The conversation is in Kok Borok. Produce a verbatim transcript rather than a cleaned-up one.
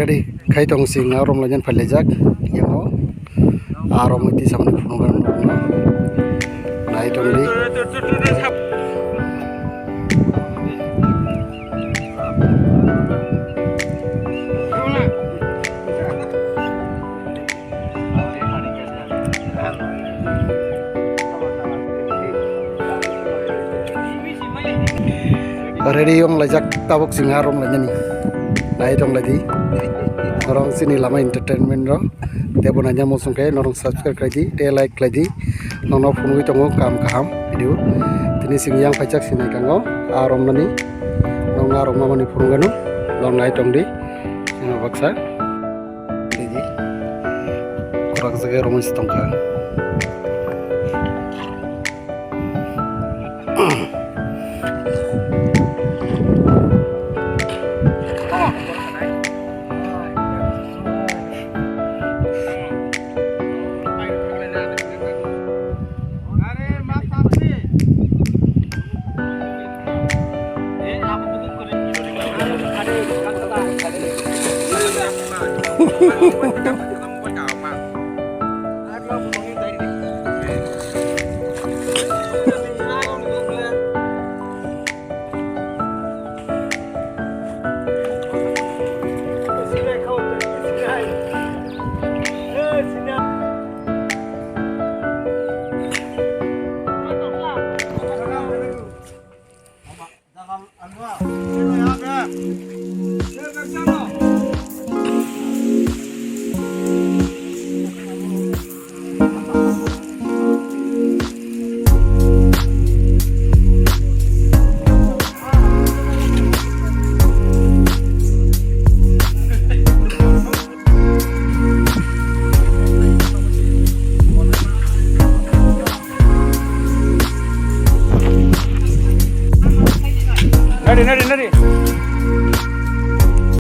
Di, khai tong sing a rom lainani phai laijak, yango. A rom twi samani phunukgo nai tong di. Ready wng laijak tabuk chwng a rom lainani. Nai tong lai di. Norok chini Lama Entertainment rok. Tei bo naina muchung khe norok subscribe khlai di, tei like khlai di. Nono phunugwi tongo kam kaham video. Tini chwng yang paijak sinai kango a romnani. Nong a romnamani phunugano. Nong nai tong di. Chwng baksa. Tei di. Khorok jaga romwi se tongkha. Nari, nari, nari.